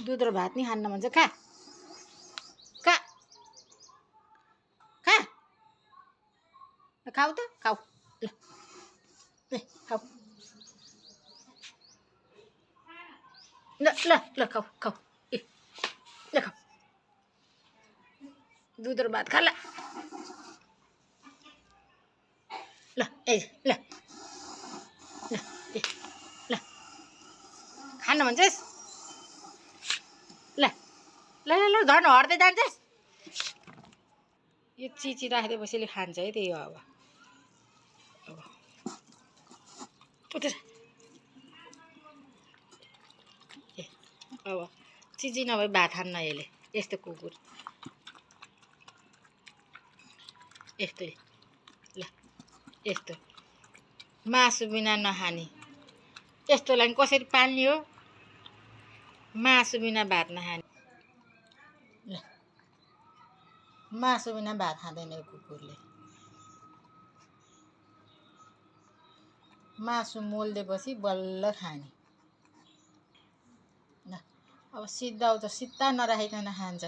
दुध र भात नि खान्न भन्छ। खा खा खा खाऊ त खाऊ ल खाऊ ल ल ल खाऊ खाऊ ल खाऊ दुध र भात खा ल ल ए ल ल ल खान भन्छस् ल ल ल झन् हट्दै जान्छस्। यो चिची राखिदिएपछि यसले खान्छ है त्यही हो। अब उठेर ए अब चिची नभए भात खान्न यसले। यस्तो कुकुर यस्तै ल यस्तो मासु बिना नखाने यस्तोलाई कसरी पाल्ने हो। मासु बिना भात नखाने ल मासु बिना भात खाँदैन यो कुकुरले। मासु मोल्दिएपछि बल्ल खाने। ल अब सिद्धाउ त सित्ता नराखिकन खान्छ।